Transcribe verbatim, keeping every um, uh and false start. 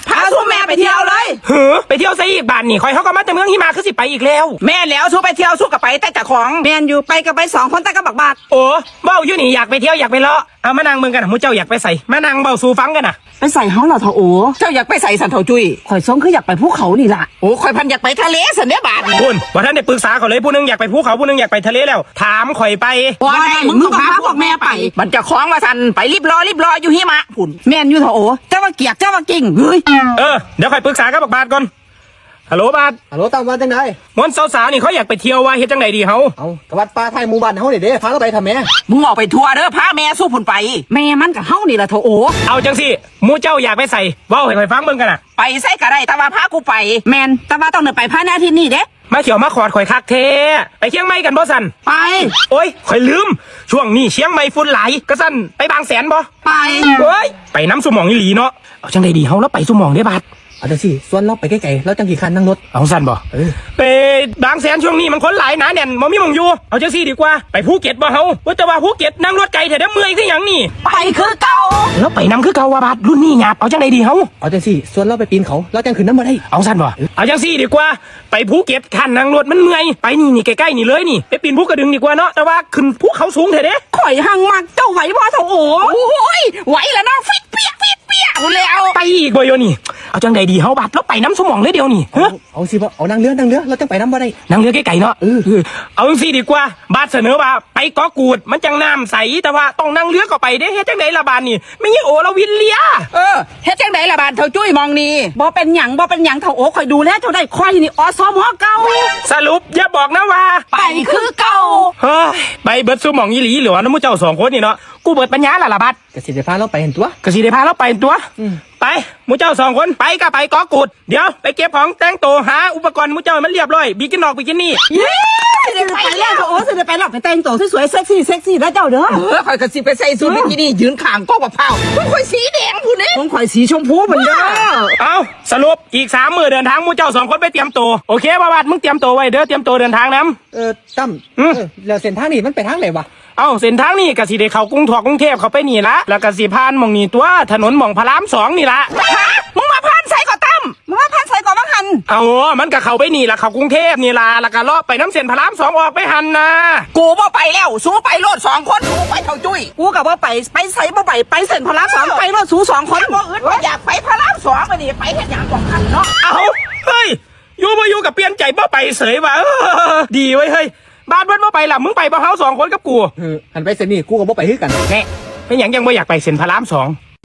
พาสู้แม่ไปเที่ยวเลย หือ ไปเที่ยวไสอีกบาดนี่ ข่อยเฮาก็มาแต่เมืองหิมะ คือสิไปอีกแล้ว แม่นแล้ว สู้ไปเที่ยว สู้ก็ไปแต่เจ้าของ แม่นอยู่ ไปก็ไปสองคนแต่กับบักบาด โอ้ เว้าอยู่นี่ อยากไปเที่ยว อยากไปเลาะ เอามานั่งเบิ่งกันนะ หมู่เจ้าอยากไปไส มานั่งเว้าสู่ฟังกันนะ ไปไสเฮาล่ะเฒ่าโอ เจ้าอยากไปไสสันเฒ่าจุ้ย ข่อยซ่องคืออยากไปภูเขานี่ล่ะ โอ้ ข่อยพันอยากไปทะเลสันเด้บาด พุ่น บ่ทันได้ปรึกษาเขาเลย ผู้หนึ่งอยากไปภูเขา ผู้หนึ่งอยากไปทะเลแล้ว ถามข่อยไป บ่ได้ มึงต้องพาพวกแม่ไป บัดเจ้าของว่าซั่น ไปริบรอริบรออยู่หิมะพุ้น แม่นอยู่เฒ่าโอ เจ้าว่าเกียก เจ้าว่ากิ่ง เฮ้ย เออ เดี๋ยวข่อยปรึกษากับบักบาดก่อน ฮัลโหลบาด ฮัลโหลตั้ม ว่าจั่งใด ม่วนสาวๆนี่เขาอยากไปเที่ยวว่าเฮ็ดจั่งใดดีเฮา เอากะวัดป่าท้ายหมู่บ้านเฮานี่เด้ พาเราไปทำแหม มึงออกไปทั่วเด้อ พาแม่สู้พุ้นไป แม่มันกะเฮานี่ล่ะเฒ่าโอ เอาจั่งซี้ หมู่เจ้าอยากไปไส เว้าให้ข่อยฟังเบิ่งกันน่ะ ไปไสกะได้ แต่ว่าพากูไป แม่น แต่ว่าต้องได้ไปภายในอาทิตย์นี้เด้ มาเขียวมาขอดข่อยคักแท้ ไปเชียงใหม่กันบ่ซั่น ไป โอ๊ย ข่อยลืม ช่วงนี้เชียงใหม่ฝุ่นหลาย กะซั่นไปบางแสนบ่ ไป โอ๊ย ไปนำซุหม่องอีหลีเนาะ เอาจั่งใดดีเฮา ลาวไปซุหม่องเด้บาด เอาจั่งซี้ ส่วนลาวไปไกลๆ ลาวจั่งขี้คร้านนั่งรถ เอาซั่นบ่ เออ ไปบางแสนช่วงนี้มันคนหลายหนาแน่น บ่มีหม่องอยู่ เอาจั่งซี้ดีกว่า ไปภูเก็ตบ่เฮา ว่าแต่ว่าภูเก็ตนั่งรถไกลแท้เด้ เมื่อยคือหยังนี่ ไปคือเก่า ลาวไปนำคือเก่าว่าบาด รุ่นนี้หยาบ เอาจั่งใดดีเฮา เอาจั่งซี้ ส่วนลาวไปปีนเขา ลาวจั่งขึ้นนำบ่ได้ เอาซั่นบ่ เอาจั่งซี้ดีกว่า ไปภูเก็ตคันนั่งรถมันเมื่อย ไปนี่นี่ใกล้ๆนี่เลยนี่ ไปปีนภูกระดึงดีกว่าเนาะ แต่ว่าขึ้นภูเขาสูงแท้เด้ ข่อยหังมักเจ้าไหวบ่เฒ่าโอ โอ้ย ไหวแล้วเนาะ ฟิตเปี้ย ฟิตเปี้ย พู้นแล้ว ไปอีกบ่เดี๋ยวนี้ เอาจั่งใดดีเฮาบาด ลาวไปนำซุหม่องเลยเดี๋ยวนี้ ฮะ เอาสิบ่ เอานั่งเรือ นั่งเรือ ลาวจั่งไปนำบ่ได้ นั่งเรือไกลๆเนาะ เออ เออ เอาจั่งซี้ดีกว่า บาดเสนอว่าไปเกาะกูด มันจั่งน้ำใส แต่ว่าต้องนั่งเรือเข้าไปเด้ เฮ็ดจั่งใดล่ะบาดนี่ แม่นหยังโอลาวินเลีย เออ เฮ็ดจั่งใดล่ะบาดเฒ่าจุ้ยหม่องนี่ บ่เป็นหยัง บ่เป็นหยังเฒ่าโอ ข่อยดูแลเจ้าได้ ข่อยนี่ อสม เก่า สรุปอย่าบอกนะว่า ไปคือเก่า เฮ้ย ไปเบิดซุหม่องอีหลีหรือว่าหมู่เจ้าสองคนนี่เนาะ กูเบิดปัญญาแล้วล่ะบาด กะสิได้พาลาวไปหั่นตั่ว กะสิได้พาลาวไปหั่นตั่ว อืม ไป หมู่เจ้าสองคน ไปกะไปเกาะกูด เดี๋ยวไปเก็บของแต่งตัว หาอุปกรณ์หมู่เจ้าให้มันเรียบร้อย บิกินนอกบิกินี่ เย้ สิได้ไปแล้วเฒ่าโอ สิได้ไปแล้ว ไปแต่งตัวสวยๆ เซ็กซี่ เซ็กซี่เด้อเจ้าเด้อ เออ ข่อยกะสิไปใส่สูทบิกินี่ยืนข้างกกมะพร้าว ของข่อยสีแดงพุ้นเด้ ของข่อยสีชมพูพุ้นเด้อ เอา สรุปอีกสามมื้อเดินทาง หมู่เจ้าสองคนไปเตรียมตัว โอเคบ่บาด มึงเตรียมตัวไว้เด้อ เตรียมตัวเดินทางนำ เออตั้ม อืม เออ แล้วเส้นทางนี่มันไปทางใดวะ เอ้า เส้นทางนี่กะสิได้เข้ากรุงทอกกรุงเทพฯเข้าไปนี่ละ แล้วกะสิผ่านหม่องนี่ตั่ว ถนนหม่องพระรามสองนี่ละ ฮะ มึงมาผ่านไสก่อตั้ม มึงมาผ่านไสก่อบังหัน เอ้า มันกะเข้าไปนี่ละ เข้ากรุงเทพฯนี่ละ แล้วกะเลาะไปนำเส้นพระรามสองออกไปหั่นน่ะ กูบ่ไปแล้ว สู้ไปโลดสองคน สู้ไปเฒ่าจุ้ย กูกะบ่ไป ไปไสบ่ไป ไปเส้นพระรามสอง ไปโลดสู้สองคน บ่อึดบ่อยากไปพระรามสอง บัดนี้ไปเฮ็ดหยังหม่องหันเนาะ เอ้า เฮ้ย อยู่บ่อยู่กะเปลี่ยนใจบ่ไปเสยว่ะ เออ ดีเว้ยเฮ้ย บาดเพิ่นบ่ไปล่ะ มึงไปบ่ เฮาสองคนกับกู เออ คันไปเส้นนี้กูกะบ่ไปคือกัน แน่ เป็นหยังจั่งบ่อยากไปเส้นพระรามสอง